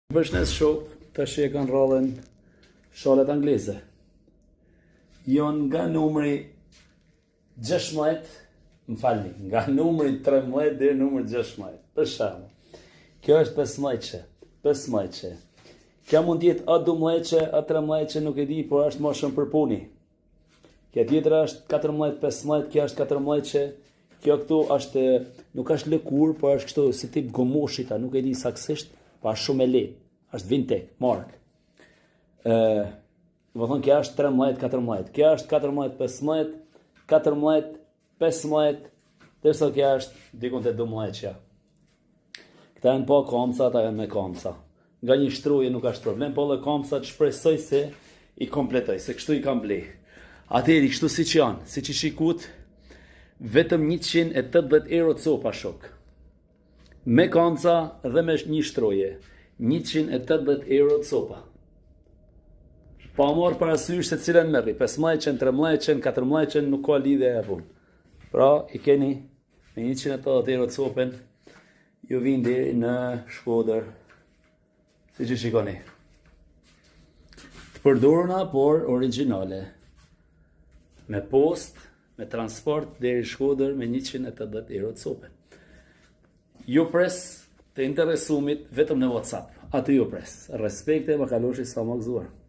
Përshnes shok, tash e kanë radhën shalet angleze. Janë nga numri 16, më falni, nga numri 13 deri në numri 16. Për shembull, kjo është 15-she, 15-she. Kjo mund të jetë a 12-she, a 13-she, nuk e di, por është më shumë për puni. Kjo tjetra është 14, 15, kjo është 14-she. Kjo këtu është nuk është lëkur, por është kështu si tip gomoshit, a nuk e di saksisht, po është shumë e lehtë. Është Vintec, mark. Ë, do të thonë kjo është 13, 14. Kjo është 14, 15, 14, 15, derisa kjo është dikun te 12-shja. Këta janë pa kamsa, ata janë me kamsa. Nga një shtruje nuk është problem, po edhe kamsat shpresoj se i kompletoj, se kështu i kam ble. Atëherë, kështu si që janë, si që shikut, vetëm 180 euro copa shok. Me kamsa dhe me një shtroje, 180 euro copa. Pa marrë parasysh se cilën merri, 15, 13, 14, nuk ka lidhje e punë. Pra, i keni me 180 euro copën, ju vinë deri në Shkodër, si që shikoni. Të përdoruna, por originale. Me post, me transport deri në Shkodër me 180 euro copën. Ju pres të interesumit vetëm në WhatsApp. Aty ju pres. Respekte, më kaloshi sa më gëzuar.